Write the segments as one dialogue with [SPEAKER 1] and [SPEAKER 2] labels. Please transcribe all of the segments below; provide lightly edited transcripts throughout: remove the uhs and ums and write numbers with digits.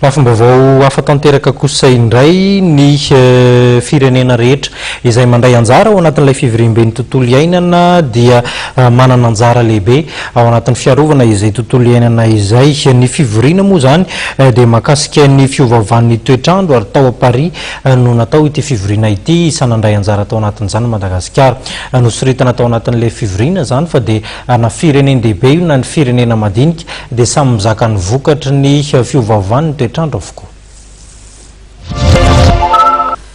[SPEAKER 1] Lafim-baovao hafa tanteraka kosa indray ny firenena rehetra izay mandray anjara ao anatin'ilay fivoriamben'ny tontolo iainana dia manana anjara lehibe ao anatin'ny fiarovana izay tontolo iainana izay. Ny fivoriana moa izany dia mahakasika ny fiovaovan'ny toetr'andro ary tao Paris no natao ity fivoriana ity. Isan'ny nandray anjara tao anatin'izany Madagasikara. Nosoritana tao anatin'ilay fivoriana izany fa dia na firenen-dehibe io na ny firenena madinika dia samy mizaka ny vokatry ny fiovaovan'ny toetr'andro avokoa.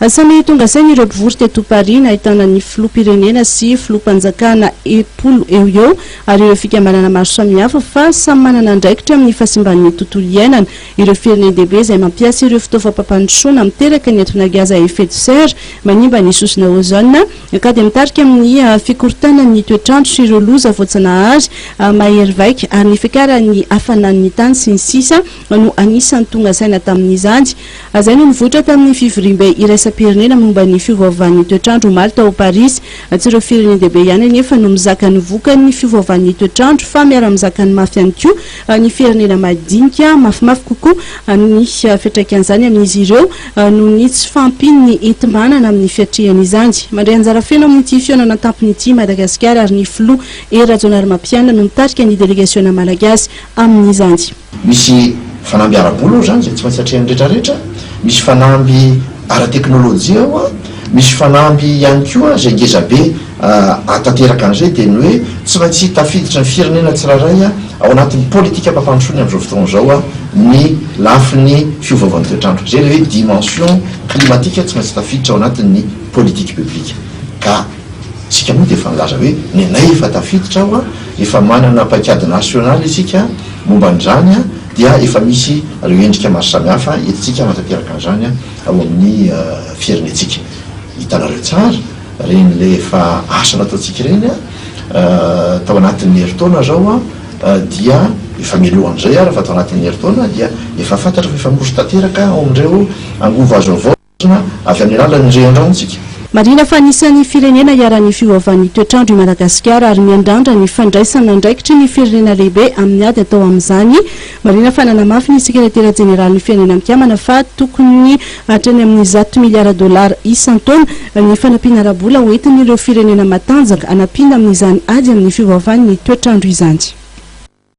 [SPEAKER 2] Samy tonga saina ireo mpivory teto Paris nahitana ny filoham-pirenena sy filoham-panjakana 60 eo ho eo ary ireo fikambanana maro samihafa fa samy manana andraikitra amin'ny fahasimban'ny tontolo iainana ireo firenen-dehibe izay mampiasa ireo fitaovam-pampandrosoana miteraka ny entona gaz à effet de serre manimba ny sosona ozone ka dia mitarika amin'ny fikorontanan'ny toetr'andro sy ireo loza voajanahary mahery vaika ary ny fiakaran'ny hafanan'ny tany sy ny sisa no anisan'ny tonga saina tamin'izany. Izay no nivoitra tamin'ny fivoriambe iraisam-pirenena momba ny fiovaovan'ny toetr'andro omaly tao Parisy. Tsy ireo firenen-dehibe ihany anefa no mizaka ny vokan'ny fiovaovan'ny toetr'andro fa miara-mizaka ny mafy ihany koa ny firenena madinika. Mafimafy kokoa ny fiantraikan'izany amin'izy ireo noho ny tsy fahampian'ny enti-manana amin'ny fiatrehana izany. Mandray anjara feno amin'ity fihaonana an-tampony ity i Madagasikara ary ny filoha Hery Rajaonarimampianina no mitarika ny delegasiona malagasy amin'izany.
[SPEAKER 3] Misy fanamby ara-bola ao izany izay tsy maintsy atrehan'ny rehetrarehetra, misy fanamby ara-teknolojia ao, misy fanamby ihany koa izay ngezabe ahatanteraka an'izay dia ny hoe tsy maintsy tafiditry ny firenena tsirairay ao anatin'ny politikam-pampandrosoany amin'izao fotoana izao ny lafiny fiovaovan'ny toetr'andro. Izay ilay hoe dimension climatique tsy maintsy tafiditra ao anatin'ny politique publique. Ka isika moa dia efa nilaza hoe ny anay efa tafiditra ao, efa manana paikady nasionaly isika momba an'izany dia efa misy ireo endrika maro samihafa entintsika hanatanteraka an'izany ao amin'ny firenentsika. Hitanareo tsara ireny ilay efa asa nataontsika ireny tao anatin'ny herintaona izao dia efa mialohan'izay ary fa tao anatin'ny herintaona dia efa fantatra fa efa miroso tanteraka ao amin'ireo angovo azo havaozina avy amin'ny alalan'ny riandrano isika.
[SPEAKER 2] Marihina fa anisan'ny firenena iharan'ny fiovaovan'ny toetr'andro i Madagasikara ary miandrandra ny fandraisana andraikitry ny firenena lehibe amin'ny ady atao amin'izany. Marihina fa nanamafy ny sekretera jeneralin'ny Firenena Mikambana fa tokony hatrany amin'ny 100 miliara dolara isan-taona ny fanampiana ara-bola hoentin'ireo firenena matanjaka hanampiana amin'izany ady amin'ny fiovaovan'ny toetr'andro izany.